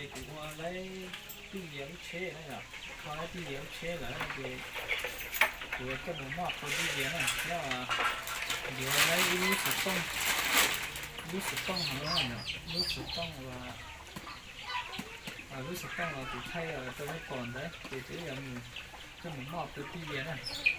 Ces kuv ua lawv tij Yias lub tsheb na yom, kho lawv tij Yias lub tsheb lawm ces kuv coj mus moj rau tij Yias na thiab. Yuav lawv ib lub xov tooj, lub xov tooj no, lub xov tooj uas, lub xov tooj uas kuv thaij rau nej pom ntawd ces peb yuav mus coj mus moj rau tij Yias na,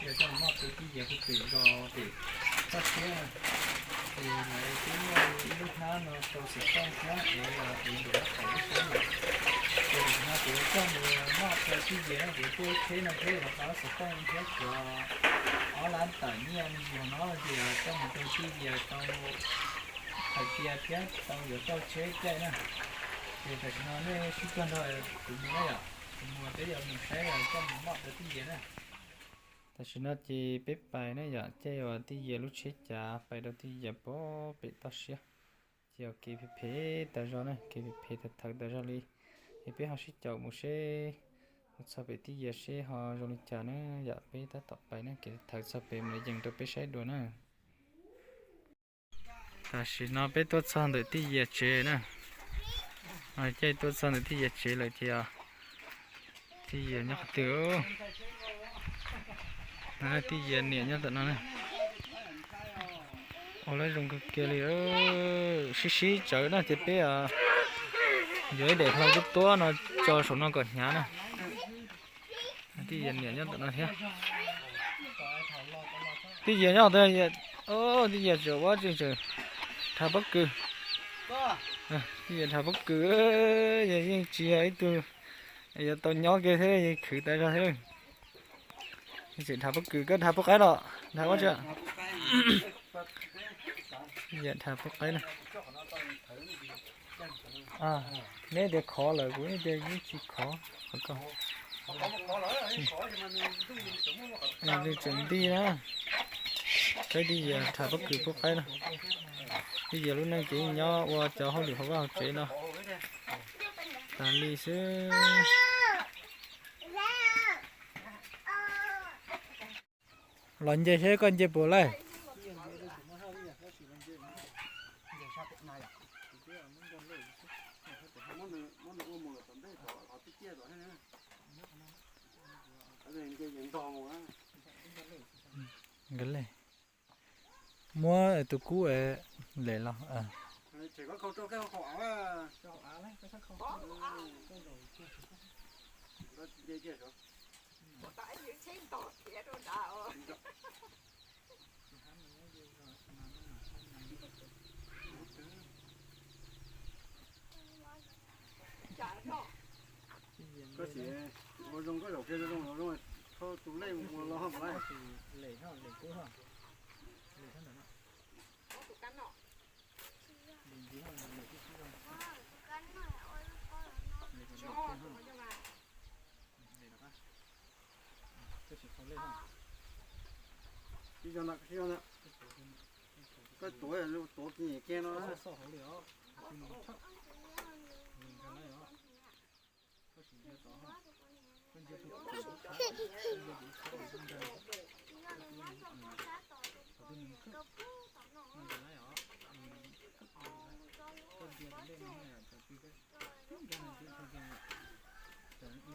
yuav coj mus moj rau tij Yias hu pem zos pem toj siab na. Ces lawv twb muaj ib lub hnab no rau xov tooj thiab es kuv ntuas lawv qhov lub siab lawm. Ces tam sim no kuv coj mus moj rau tij Yias na, kuv tuaj ib tsheb no thiab los qhov lub xov tooj thiab cov ob lab tawm nyiaj me ntsis no ces coj mus rau tij Yias tau hais tias thiab tau yuav tau tsheb caij na. Ces tam sim no nej sib koom nrog kuv mus na yom, kuv mus peb yuav mus saib coj mus moj rau tij Yias na. Tam sim no ces peb pais na yom, caij uas tij Yias lub tsheb cav pais rau tij Yias pem toj siab. Ces yog kev phem phem tas zog na, kev phem phem tawv tawv tas zog li. Es peb ho sib caum mus seb mus txog pem tij Yias seb ho zoo li cas na yom, peb tab tom pais na, kev tawv txog pem mam li yees rau peb saib dua na. Tam sim no peb tuaj txog ntawm tij Yias tsev na. Caij tuaj txog ntawm tij Yias tsev lawm ces tij Yias nyob qhov twg? Tij Yias niam nyob ntawm no na. Ua lawv zoo kawg kiag li. Sib sib tsawv no ces peb yuav ib daim hlau tuab tuab no tso saum no kom hnyav na. Tij Yias niam nyob ntawm no thiab. Tij Yias nyob, tij Yias tseem ua tseem tseem dhav pob kws. Tij Yias dhav pob kws, yeej tsis yog ib tug yuav tau nyob kiag thiab, yeej khwv tas zog thiab. Tseem dhav pob kws, koj dhav pob qaib los dhav ua tsi? Tij Yias dhav pob qaib na. Neb tias khov lawm, kuv tias yeej tsis khov. Nws tseem nti na. Saib tij Yias dhav pob kws pob qaib na. Tij Yias lub neej ces yeej nyob ua cov hauj lwm hauv vaj hauv tsev no tas li xwb. Los nce seb koj nce puas lawm. Nkawd le, muab tus kub lem los. Koj sim ua zoo koj zaum kiag zoo zoo, rho tus lej mus los lawm. Koj tuav, tuav kiag no.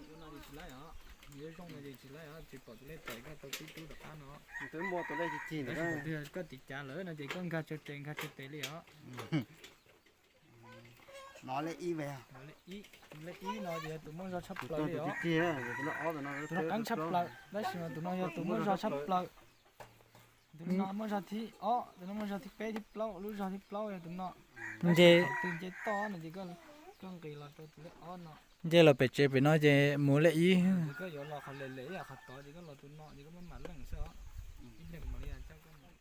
Ua no ces tsis laib os, nws yuav zoo no ces tsis laib os, tsis pom tus lej tais koj tau tib tub tom qab no. Twb muaj tus lej cig cig ntawd, koj tiv cav lawm no ces koj nkag tsawg tes nkag tsawg tes li os. No lej ib, tus lej ib no ces yog tus muaj zog tshaj plaws li os. Tus no qeeb tshaj plaws, tab sis mas tus no yog tus muaj zog tshaj plaws. Tus no muaj zog thib ob, tus no muaj zog thib peb thib plaub, lub zog thib plaub yog tus no. Nce, tus nce toj no ces koj nqis los rau tus lej ob no. Nce los pem tsev pem no ces mus lej ib. Ces koj yuav los qhov lem lem ib yam qhov tod ces koj los tus no ces koj maj mam leej xwb os. Ib pliag kuv mam li coj koj mus.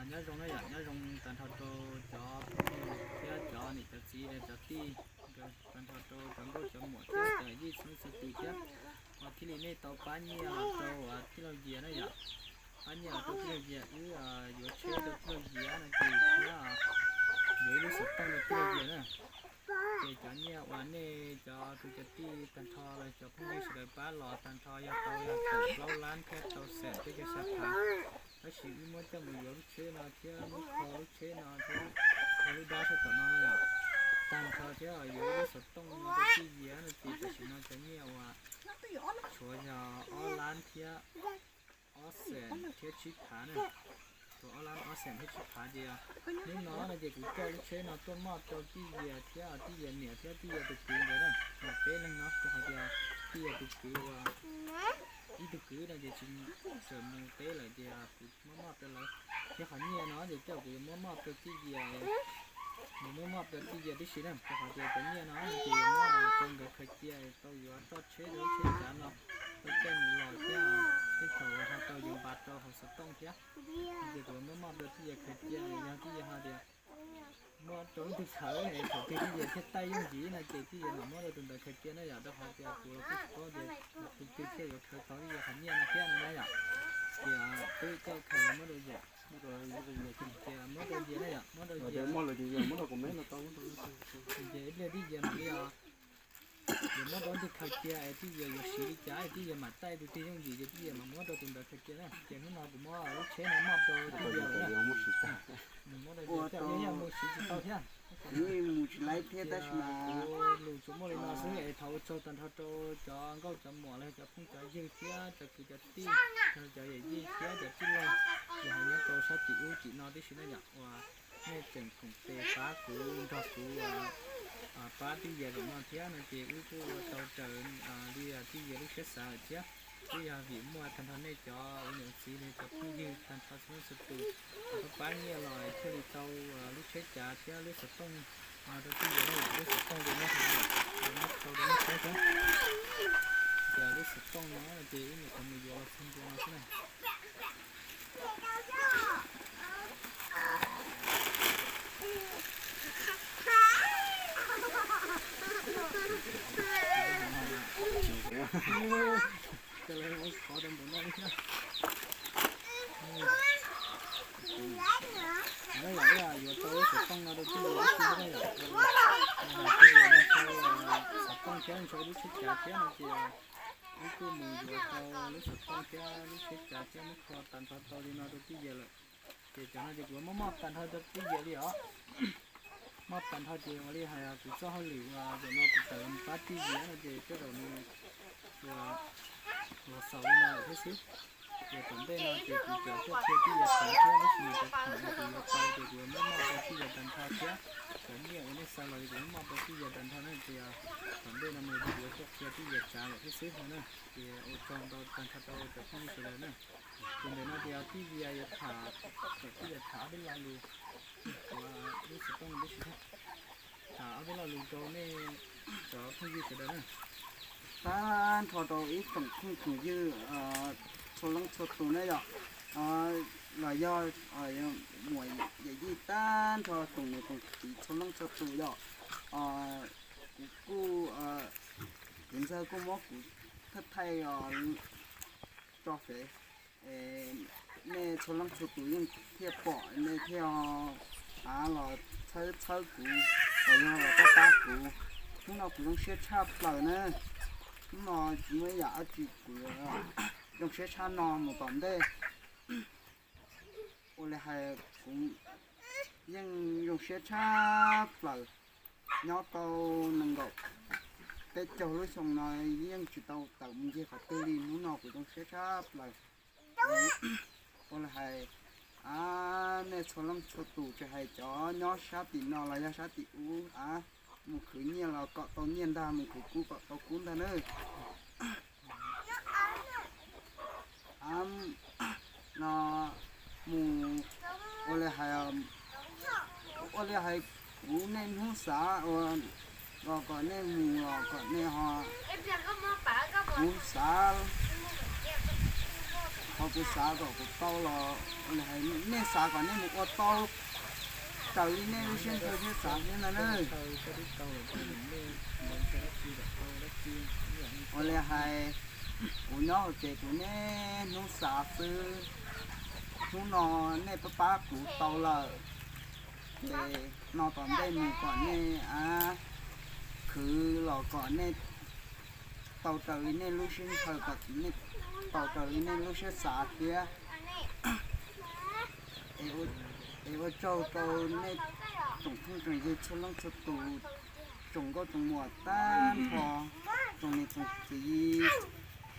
Nyob zoo na yom, nyob zoo tag nrho rau cov phooj ywg thiab cov niam cov txiv cov tij, tag nrho rau cov nkauj cov muam thiab cov yij txheeb txhua tus thiab. Uas thiaj li nej tau pab nyiaj los rau uas tij laug Yias na yom. Pab nyiaj los rau tij laug Yias, wb yuav tsheb rau tij laug Yias no ces thiab yuav ib lub xov tooj rau tij laug Yias na. Ces cov nyiaj uas nej cov kwv cov tij tag nrho los cov phooj ywg sawv daws pab los tag nrho yog tau yog kaum plaub lab thiab tau xeem peb caug xya phav. Tab sis wb muab coj mus yuav lub tsheb no thiab muab kho lub tsheb no thiab kho lub dab sab tom no na yom. tag nrho thiab yuav ib lub xov tooj no rau Tij Yias no ces tam sim no cov nyiaj uas tshuav yog ob lab thiab ob xees thiab tsib phav na. Tshuav ob lab ob xees thiab tsib phav ces hnub no no ces kuv coj lub tsheb no tuaj moj rau Tij Yias thiab Tij Yias niam thiab Tij Yias tus kwv nkawd na, mas peb leeg no rau hais tias Tij Yias tus kwv uas ib tug kwv no ces tsis txawm mus teb lawm ces kuv muab moj rau lawv. Thiab qhov nyiaj no ces coj kuv yuav muab moj rau Tij Yias, yuav muab moj rau Tij Yias tib si na, rau qhov tias cov nyiaj no ces yuav muab rau nkawd khaws cia tau yuav roj tsheb rau lub tsheb cav no, tau caij mus los thiab tej thaum ho tau yuav npav rau hauv xov tooj thiab. Ces kuv yuav muab moj rau Tij Yias khaws cia, yog Tij Yias hais tias muab rau leej twg khaws es thaum twg Tij Yias thiaj taij yooj yim no ces Tij Yias mam muab rau tus ntawd khaws cia na yom, rau qhov tias kuv los kuj tsis paub tias tus twg thiaj yuav khaws tau Tij Yias qhov nyiaj no thiab no na yom. Ces twb coj khaws los muab rau Yias, ces muab rau Yias na yom, muab rau Yias, ces ib pliag Tij Yias mam li os, yuav muab rau leej twg khaws cia es Tij Yias yuav siv li cas es Tij Yias mam taij tus twg yooj yim ces Tij Yias mam muab rau tus ntawd khaws cia na. Ces hnub no kuv muab lub tsheb no moj rau Tij Yias lawm na. Muab rau Yias, mus siv tsis tau thiab. Mus tsis laib thiab tab sis mas kuv lus tsuas muaj li no xwb es thov ua tsaug tag nrho rau cov nkauj cov muam los yog cov phooj cov ywg thiab cov kwv cov tij, cov yawm yij thiab cov tij laug uas ho nyob rau sab tim ub tim no tib si na yom, uas nej tseem koom tes pab kuv nrog kuv pab Tij Yias zaum no thiab no ces wb kuj ua tau raws li Tij Yias lub siab xav lawm thiab. Kuj yog vim muaj tag nrho nej cov ua niam ua txiv los cov phooj ywg tag nrho txhua leej txhua tus pab pab nyiaj los thiaj li tau lub tsheb cav thiab lub xov tooj rau Tij Yias na yom. Lub xov tooj ces muab rau, muab rau nej saib xwb. Ces lub xov tooj no ces wb nyuam qhuav mus yuav los txog ntua no xwb na. Ces lawv ua khov rau npaum no thiab. Yuav tau lub xov tooj no rau Tij Yias ib si na yom. Tij Yias ntshaw xov tooj thiab ntshaw lub tsheb cav thiab no ces wb kuj mus yuav tau lub xov tooj thiab lub tsheb cav thiab muab kho tag nrho tau li no rau Tij Yias lawm. Ces cov no ces kuv muab moj tag nrho rau Tij Yias li os. Moj tag nrho ces ua li hais kuv txoj hauj lwm uas zaum no kuv tawm los pab Tij Yias no ces tej zaum nws uas los xaus li no lawm thiab xwb. Ces tom ntej no ces kuv cov tuaj qhia Tij Yias tsav thiab tab sis mas cov khoom no kuv yuav tau ces kuv yuav muab moj rau Tij Yias tag nrho thiab cov nyiaj uas nej xav los ces kuv muab moj rau Tij Yias tag nrho na ces tom ntej no mus ces kuv yuav tuaj qhia Tij Yias tsav lawm thiab xwb no na. Ces ua tsaug ntau tag nrho rau cov phooj ywg sawv daws na. Ces ntawm no ces Tij Yias yuav tham, kom Tij Yias tham ob peb lo lus, lub xov tooj tib si thiab. Tham ob peb lo lus rau nej cov phooj ywg sawv daws na. Tag nrho rau ib tsoom phooj tsoom ywg txhua leej txhua tus na yom, los yog muam yawm yij tag nrho tsoom niam tsoom txiv txhua leej txhua tus yom. Kuv kuj, kuv ntxawg kuj muab kuv thaij thaij tso fem, nej txhua leej txhua tus yeej thiaj pom nej thiaj av los txhawb txhawb kuv los yog los pab pab kuv. Hnub no kuv zoo siab tshaj plaws na. Hnub no tsis muaj ib yam dab tsi kuv zoo siab tshaj no mus tom ntej. Ua li hais kuv yeej zoo siab tshaj plaws, nyob tau nees nkaum peb caug lub xyoo no yeej tsis tau tawm mus ncig qhov twg li, hnub no kuv zoo siab tshaj plaws. Ua li hais, a, nej txhua leej txhua tus tsis hais cov nyob sab tim no los yog sab tim ub, a, mus khwv nyiaj los kom tau nyiaj ntag, mus khwv kub kom tau kub ntag na. A, no mus ua li hais, ua li hais kuv niaj hnub xav ua los kom nej mus los kom nej ho, kuv xav, ho kuv xav kom kuv tau los ua li hais nej xav kom nej mus ua tau raws li nej lub siab ntshaw thiab xav thiab ntag na. Ua li hais kuv nyob hauv tsev kuv niaj hnub xav xwb, hnub no nej pab pab kuv tau lawm, ces no tom ntej mus kom nej, a, khwv los kom nej tau raws li nej lub siab ntshaw, kom nej tau raws li nej lub siab xav thiab. Es ua tsaug rau nej tsoom phooj tsoom ywg txhua leej txhua tus, tsoom nkauj tsoom muam tag nrho, tsoom niam tsoom txiv,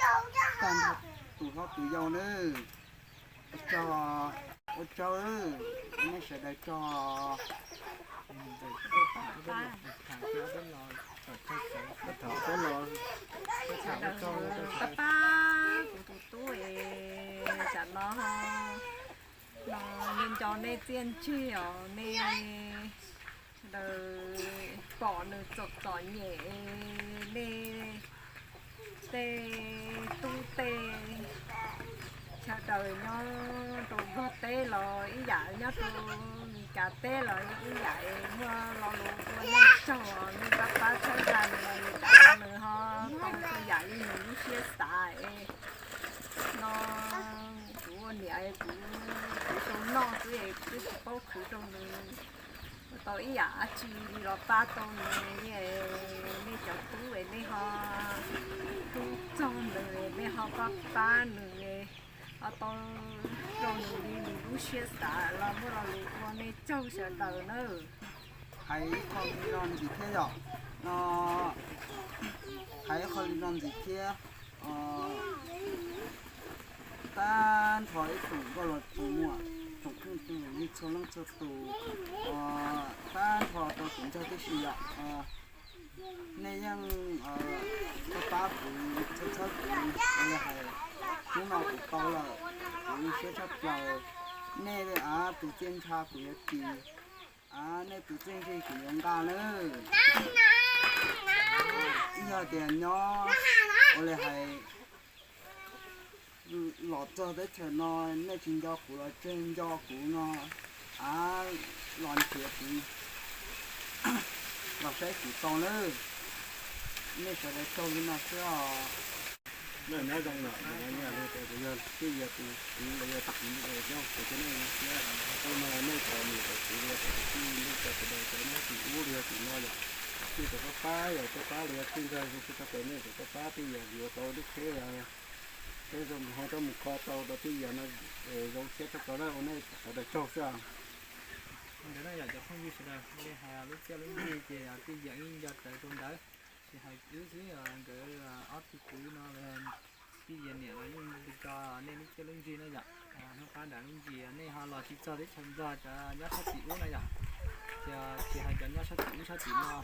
tag nrho tus hlob tus yau nawb. Ua tsaug, ua tsaug, nej sawv daws tsaug. Pab pab kuv tus tub es tam no no nej nco nej txiaj ntsig os, nej sawv daws pom nws txom txom nyem, nej tej tub tej sawv daws nyob rau Nplog teb los ib yam, nyob rau Meskas teb los ib yam, muaj lo lus ua nej tsaug, nej pab pab txhawb nqa nws, tam no nws ho tau txhua yam li nws lub siab xav es no kuv ua niam kuv khwv rau noj xwb es twb tsis paub khwv rau nws ua tau ib yam dab tsi li los pab tau nws. Nej cov tub es nej ho hlub txog nws, nej ho pab pab nws, ho tau rau nws li nws lub siab xav los muaj lo lus ua nej tsaug sawv daws nawb. Hais ib qho li no ntxiv thiab yom, no hais ib qho li no ntxiv thiab, tag nrho ib tsoom nkauj los tsoom muam, tsoom phooj tsoom ywg txhua leej txhua tus, tag nrho rau tus ntxawg tib si yom. Nej yeej pab pab kuv, txhawb txhawb kuv, hais hnub no kuv tau lawm, kuv zoo siab tshaj plaws. Nej av tus txiaj ntsha kuv yuav ris, nej tus txiaj ntsig kuv yuav nqa nawb. Yog tias nyob ua li hais los txog teb chaws no, nej tsis nco kuv los tseg nco kuv no, av los nrhiav kuv, los saib kuv tau nawb. Nej sawv daws tsaug li no xwb os. Nyob zoo, kuv yog Tij Yias tus txiv los yog tus txiv ntxawm Yooj, kuv cov nej siab, ua no nej cov niam cov txiv los yog cov kwv tij, nej cov sawv daws cov nyob tim ub los yog tim no yom, nej cov pab pab yom, pab pab los yog tij ntsag zoo siab tshaj plaws, nej cov pab pab Tij Yias yuav tau lub tsheb, tsheb zoo ho coj mus kho tau rau Tij Yias no, zoo siab tshaj plaws na, ua nej sawv daws tsaug xwb. Ntawd na yom, cov phooj ywg sawv daws, li hais lub txiaj lub ntsig ces Tij Yias yeej nco rawv rau ntawd. Tsis hais wb xwb, nkawd ob tug kwv no, Tij Yias niam los yeej nco nej lub txiaj lub ntsig na yom. Hnub qab nram lub ntsis nej ho los tsis txog teb chaws Nplog, cov nyob sab tim ub na yom, ces tsis hais cov nyob sab tim ub sab tim no,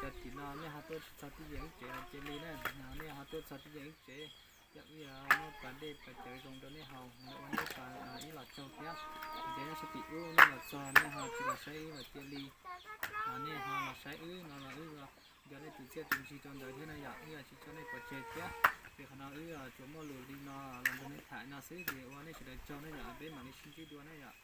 cov tim no nej ho tuaj tsis txog Tij Yias lub tsev los cia li na, nej ho tuaj txog Tij Yias lub tsev, coj wb muab pas dej pas cawv zoo rau nej haus, ua nej ib los tsaug thiab. Cov nyob sab tim ub nej los txog nej ho tsis los saib wb los cia li, nej ho los saib wb no los wb nco nej tus txiaj tus ntsig rau ntawd thiab na yom, wb tsis tso nej pov tseg thiab. Ces qhov no wb tsuas muaj lus li no los nrog nej tham no xwb, ces ua nej sawv daws tsaug na yom, peb mam li sib ntsib dua na yom.